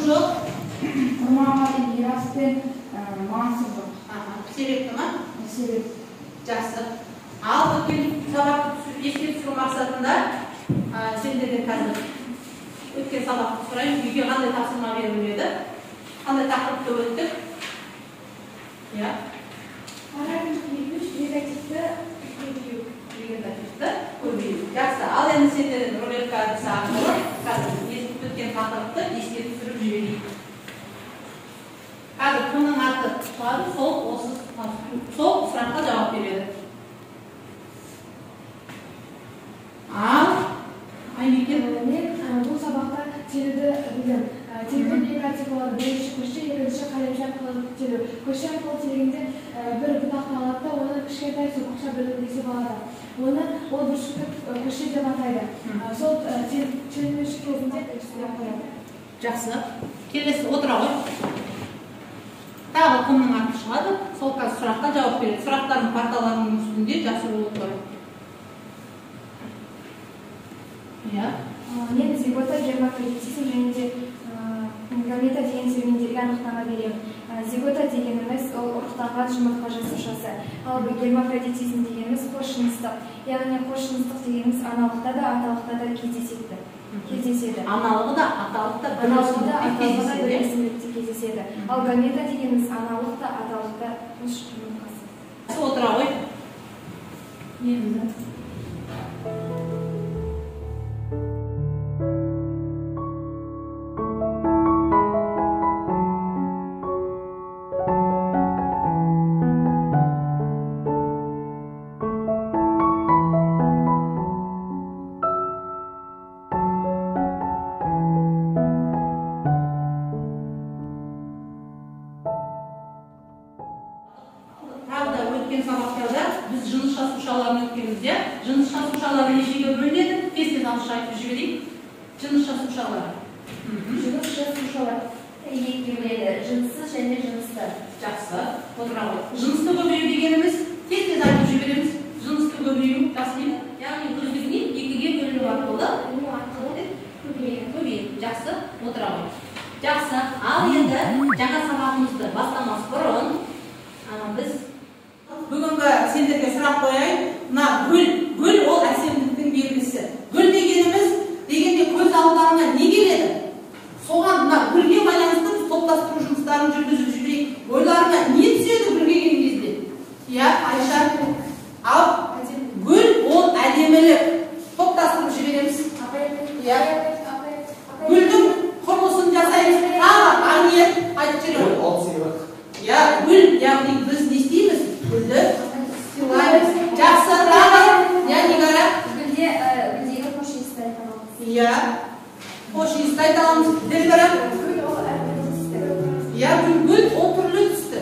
Жоқ. Құрманғали Мирас пен Мансұр жоқ. Себепті ма? Себеп. Жақсы. Ал өткен сабақты еске түсіру мақсатында сендерден қазір өткен сабақты сұрайын. Үйге қандай тапсырма беріліп еді? Қандай тақырыпты өттік? Иә. Параграф 2 негативті көбею. Негативті көбею. Жақсы. Ал енді сендерден рулетка әдісі арқылы қазір өткен тақырыпты еске түсіріп жіберейік. Қазір кімнің аты шығады, сол сұраққа жауап береді. Ал Айбике, Мен бұл сабақта теруді білдім. Терудің екі әдісі болады. Бірінші көше, екінші қалемше арқылы теру. Көше арқылы тергенде бір бұтақты алады да, оны кішкентай сопақша бөліп алады. Оны ол бүршікті көше деп атайды. Сол теруші кезінде қояды. Жақсы. Келесі отыра ғой. Тағы кімнің аты шығады, сол қазір сұраққа жауап береді. Сұрақтардың парталарының үстінде жазулы тұр. Иә. Мен зигота, гермафродитизм және де гамета деген терминдерге анықтама беремін. Зигота дегеніміз ол ұрықтанған жұмыртқа жасушасы. Ал гермафродитизм дегеніміз қос жыныстық. Яғни қос жыныстық дегеніміз аналықта да, аталықта да кездеседі. Аналығы да, аталық та бір өсімдікте кездеседі. Ал гамета дегеніміз аналық та, аталық та қос жұмыртқасы. Отыра ғой. Енді. Сабақтарда біз жыныс жасушаларын өткенбіз, иә? Жыныс жасушалары нешеге бөлінеді? Тез-тез ауызша айтып жіберейік. Жыныс жасушалары. Жыныс жасушалары екіге бөлінеді. Жыныссыз және жынысты. Жақсы. Отыра ғой. Жынысты көбею дегеніміз тез-тез айтып жібереміз. Жынысты көбею, Жасмин, яғни өздігінен екіге бөліну арқылы көбейеді. Жақсы. Отыра ғой. Жақсы. Ал енді жаңа сабағымызды бастамас бұрын біз бүгінгі сендерге сұрақ қояйын. Мына гүл, гүл ол әсемдіктің белгісі. Гүл дегеніміз дегенде көз алдарына не келеді? Соған мына гүлге байланысты біз топтастыру жұмыстарын жүргізіп жіберейік. Ойларына не түседі гүлге келген кезде? Иә, Айша. Ал гүл ол әдемілік. Топтастырып жібереміз. Иә. Гүлдің құрылысын жасаймыз. Тағы Айниет айтып жібереді. Гүл ол сыйлық. Иә, гүл, яғни біз не істейміз? Гүлді сыйлаймыз. Жақсы, тағы, иә, Нигара? Гүлде, гүлдегі хош иісті айта аламыз. Иә, хош иісті айта аламыз. Дилбара? Гүл ол әртүрлі түсті. Иә, гүл ол түрлі түсті.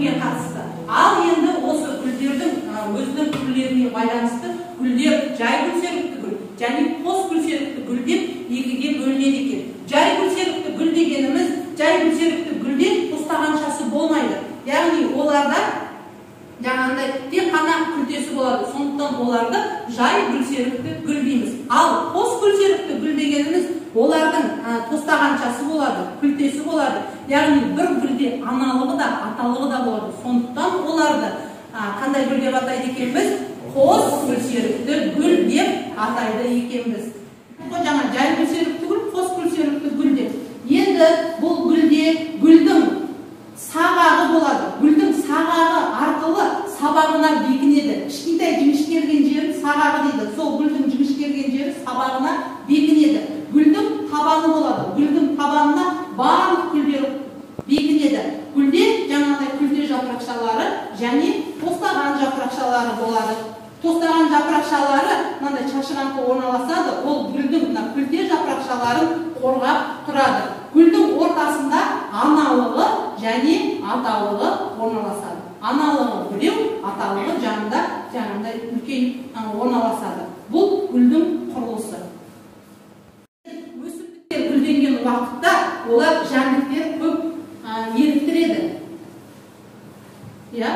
Қатысты. Ал енді осы гүлдердің өзінің түрлеріне байланысты гүлдер жай гүлсерікті гүл және қос гүлсерікті гүл деп екіге бөлінеді екен. Жай гүлсерікті гүл дегеніміз жай гүлсерікті гүлде тостағаншасы болмайды. Яғни оларда жаңағындай тек қана күлтесі болады. Сондықтан оларды жай гүлсерікті гүл дейміз. Ал қос гүлсерікті гүл дегеніміз олардың тостағаншасы болады, күлтесі болады. Яғни бір гүлде аналығы да, аталығы да болады. Сондықтан оларды қандай гүл деп атайды екенбіз? Қос гүлсерікті гүл деп атайды екенбіз. Жаңа жай гүлсерікті гүл, қос гүлсерікті гүл деп. Енді бұл гүлде гүлдің сағағы болады. Гүлдің сағағы арқылы сабағына бекінеді. Кішкентай жіңішкерген жерін сағағы дейді. Сол гүлдің жіңішкерген жері сабағына бекінеді. Гүлдің табаны болады. Гүлдің табанына барлық гүлдер бекінеді. Гүлде жаңағыдай күлте жапырақшалары және тостаған жапырақшалары болады. Тостаған жапырақшалары мынандай шашыраңқы орналасады. Ол гүлдің мына күлте жапырақшаларын қорғап тұрады. Гүлдің ортасында аналығы және аталығы орналасады. Аналығы біреу, аталығы жанында жаңағындай үлкен орналасады. Бұл гүлдің құрылысы. гүлденген уақытта олар жәндіктер көп еліктіреді. Иә?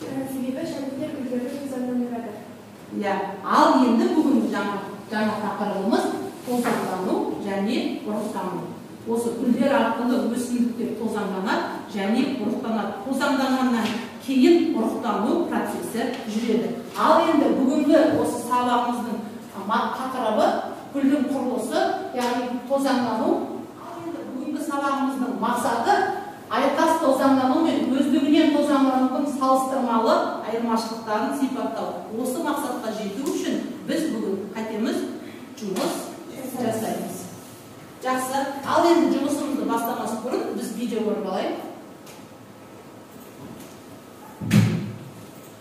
Себебі жәндіктер гүлдерді тозаңдандырады. Иә. Ал енді бүгінгі жаңа тақырыбымыз тозаңдану және ұрықтану. Осы гүлдер арқылы өсімдіктер тозаңданады және ұрықтанады. Тозаңданғаннан кейін ұрықтану процесі жүреді. Ал енді бүгінгі осы сабағымыздың тақырыбы гүлдің құрылысы, яғни тозаңдану. Ал енді бүгінгі сабағымыздың мақсаты айқас тозаңдану мен өздігінен тозаңданудың салыстырмалы айырмашылықтарын сипаттау. Осы мақсатқа жету үшін біз бүгін қайтеміз? Жұмыс жасаймыз. Жақсы. Ал енді жұмысымызды бастамас бұрын біз видео көріп алайық.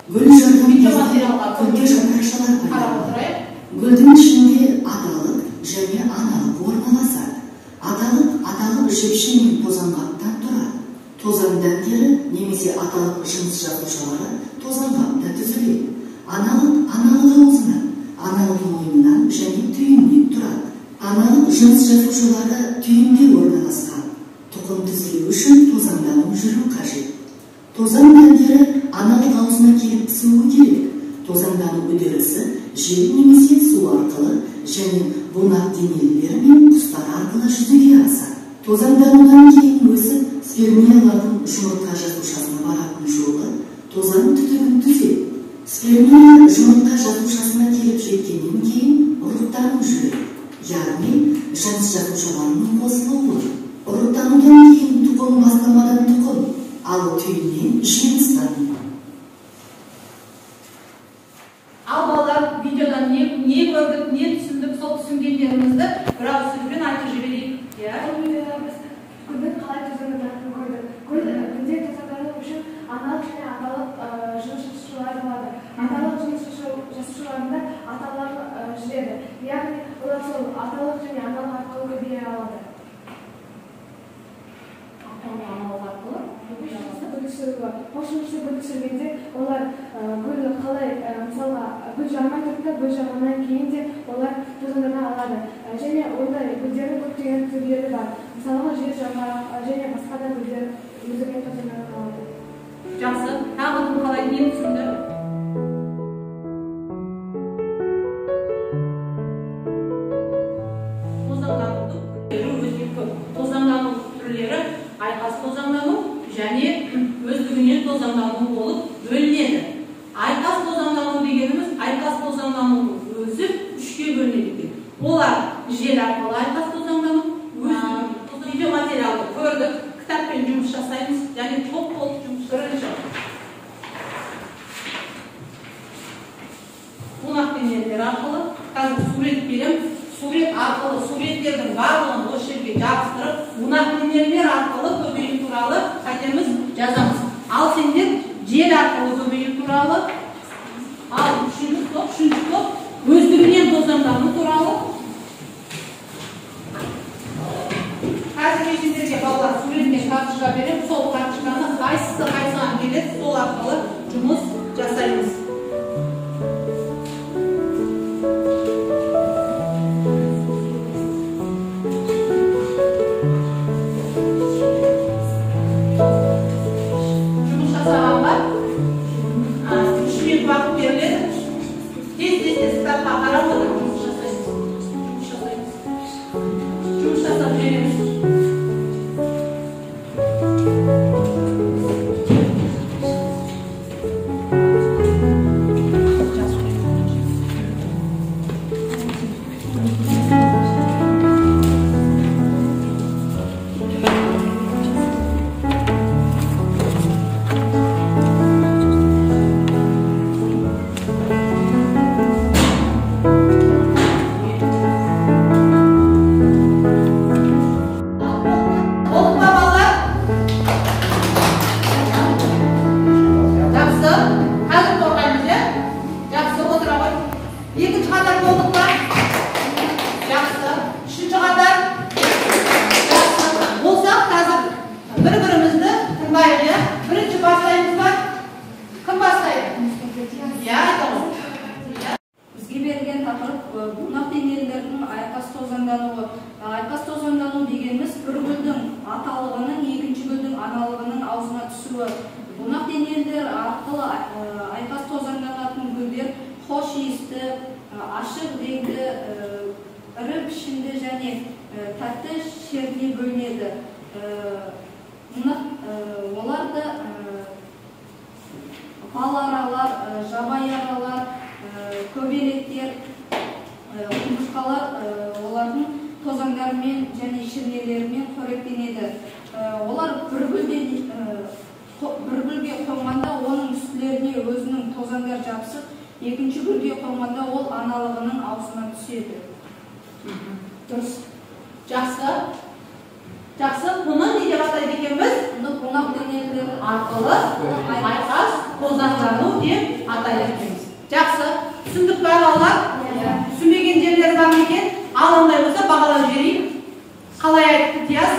Гүл жарған кезде гүлге жапырақшалар пайда болады. Гүлдің ішінде аталық және аналық орналасады. Аталық жіпше мен тозаңғаптан тұрады. Тозаң дәндері немесе аталық жыныс жасушалары тозаңғапта түзіледі. Аналық аналық аузынан, аналық мойнынан және түйіннен тұрады. Аналық жыныс жасушалары түйінде орналасқан. Тұқым түзілу үшін тозаңдану жүру қажет. Тозаң дәндері аналық аузына келіп түсуі керек. Тозаңдану үдерісі жел немесе су арқылы және бунақ денелілер мен құстар арқылы жүзеге асады. Тозаңданудан кейін өсіп спермиялардың жұмыртқа жасушасына баратын жолы тозаң түтігін түзеді. Спермия жұмыртқа жасушасына келіп жеткеннен кейін ұрықтану жүреді, яғни жыныс жасушаларының қосылуы. Ұрықтанудан кейін тұқым бастамадан тұқым, ал түйіннен жеміс дамиды. Ал балалар, видеодан не көрдік, не түсіндік, сол түсінгендерімізді бір ауыз сөзбен айтып жіберейік. Бұл видеода біз гүлдің қалай тозаңданатынын көрдік. Гүлде тозаңдану үшін аналық және аталық жыныс жасушалары болады. Аталық жыныс жасушаларында аталар жүреді. Яғни олар сол аталық және аналық арқылы көбейе алады. Аналық арқылы қосымша гүл түсіргенде олар гүл қалай, мысалға гүл жармай тұрды да, гүл жарғаннан кейін де олар тозаңдана алады. Және ондай гүлдердің көптеген түрлері бар. Мысалға жер жармақ және басқа да гүлдер өздігінен тозаңдана алады. Жақсы. Тағы кім қалай не түсінді? Тозаңданудың түрлері өте көп. Тозаңдану түрлері айқас тозаңдану және өздігінен тозаңдану болып бөлінеді. Айқас тозаңдану дегеніміз, айқас тозаңданудың өзі үшке бөлінеді екен. Олар жел арқылы айқас тозаңдану, видеоматериалды көрдік, кітаппен жұмыс жасаймыз және топ болып жұмыс. Бірінші бунақ денелер арқылы, қазір сурет беремін, сурет арқылы суреттердің барлығын осы жерге жабыстырып, бунақ денелер арқылы көбею туралы қайтеміз, жазамыз. Ал сендер жел арқылы көбею туралы, ал үшінші топ өздігінен тозаңдану туралы. Қазір мен сендерге балалар суретпен карточка беремін, сол карточканы қайсысы қайсыған келеді, сол арқылы жұмыс жасаймыз. Жұмыс жасағанға 3 минут уақыт беріледі. Тез-тез кітапқа қарап отырып жұмыс жасаймыз. Жұмыс жасап жібереміз. Бізге берілген тақырып бунақ денелілердің айқас тозаңдануы. Айқас тозаңдану дегеніміз бір гүлдің аталығының екінші гүлдің аналығының аузына түсуі. Бунақ денелілер арқылы айқас тозаңданатын гүлдер хош иісті, ашық реңді, ірі пішінді және тәтті шеріне бөлінеді. Олар да бал аралар, жабайы аралар, көбелектер, құмырсқалар олардың тозаңдарымен және шірнелерімен қоректенеді. Олар бір гүлге қонғанда оның үстілеріне өзінің тозаңдар жабысып, екінші гүлге қонғанда ол аналығының аузына түседі. Дұрыс. Жақсы. Жақсы. Бұны не деп атайды екенбіз? Бұны бунақ денелілер арқылы айқас тозаңдану деп атайды екенбіз. Жақсы. Түсіндік пе, балалар? Түсінбеген жерлер бар ма екен? Ал ондай болса бағалап жіберейік. Қалай айтты Тияз?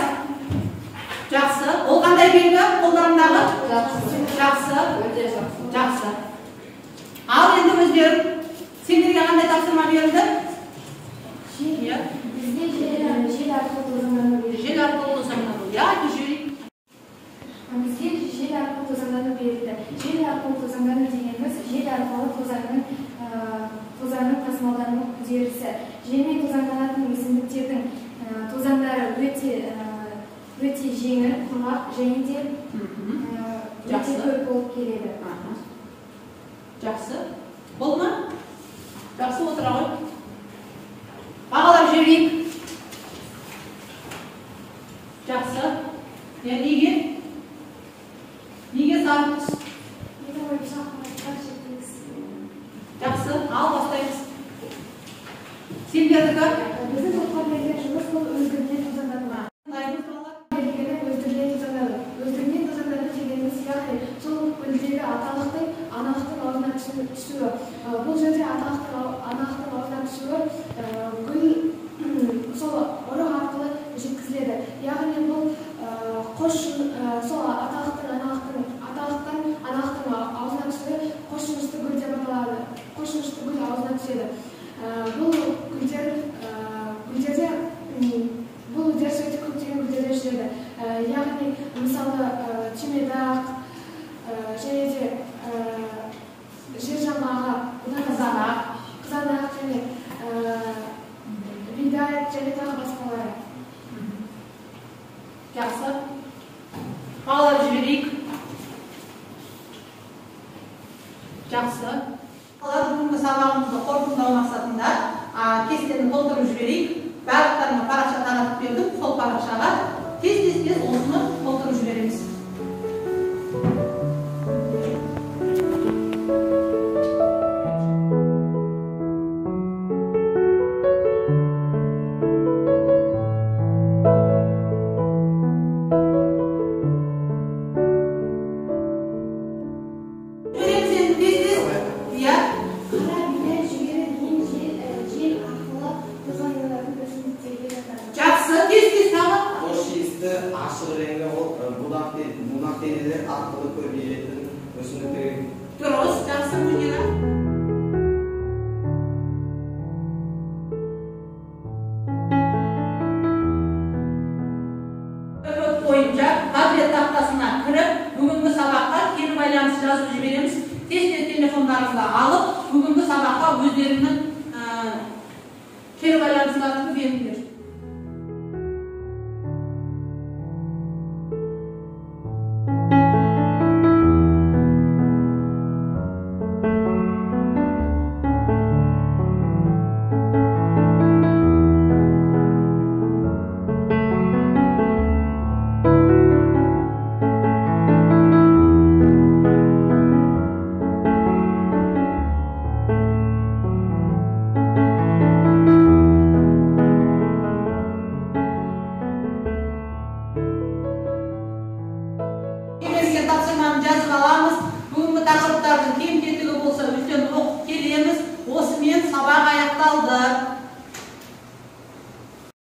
Жақсы. Ол қандай белгі қолдарындағы? Жақсы. Жақсы. Өте жақсы. Жақсы. Ал енді өздерің, сендерге қандай тапсырма берілді? Жел. Бізге жел арқылы тозаңдану берілді. Жел арқылы тозаңдану. Иә, айтып жіберейік. Бізге жел арқылы тозаңдану берілді. Жел арқылы тозаңдану дегеніміз жел арқылы тозаңның тасымалдану үдерісі. Желмен тозаңданатын өсімдіктердің тозаңдары өте жеңіл, құрғақ және де өте көп болып келеді. Жақсы. Болды ма? Жақсы, отыра ғой. Бағалап жіберейік. Жақсы. Неге? Неге сары түс? Менің ойымша, қанатқа жеткізсіз. Жақсы, ал бастаймыз. Сендердікі? Біздің топқа берілген жұмыс ол өздігінен тозаңдану. Берілгені өздігінен тозаңдану. Өздігінен тозаңдану дегеніміз, яғни сол гүлдегі аталықтың аналықтың аузына түсуі. Бұл жерде аталықтың аузына түсуі гүл сол ұрық арқылы жеткізіледі. Яғни бұл қос сол аталықтың аналықтың аузына түсуі қос жынысты гүл деп аталады. Қос жынысты гүл аузына түседі. Бұл гүлдерде бұл үдеріс өте көптеген гүлдерде жүреді. Яғни мысалы түймедақ және де жер жаңғағы, қызанақ және бидай және тағы басқалары. Жақсы. Бағалап жіберейік. Жақсы. Балалар, бүгінгі сабағымызды қорытындылау мақсатында кестені толтырып жіберейік. Барлықтарыңа парақша таратып бердім. Сол парақшаға тез-тез осыны толтырып жібереміз. Жібереміз енді тез-тез. Иә. Қара бидай, жүгері деген жел арқылы тозаңданатын өсімдіктерге жатады. Жақсы, тез-тез тағы. Хош иісті, ашық реңді бунақ денелер арқылы көбейетін өсімдіктерге. Дұрыс, жақсы, Мунира. Код бойынша Padlet тақтасына кіріп, бүгінгі сабаққа кері байланыс жазып жібереміз. Тез-тез телефондарыңызды алып, бүгінгі сабаққа өздеріңнің кері байланыстарыңды беріңдер.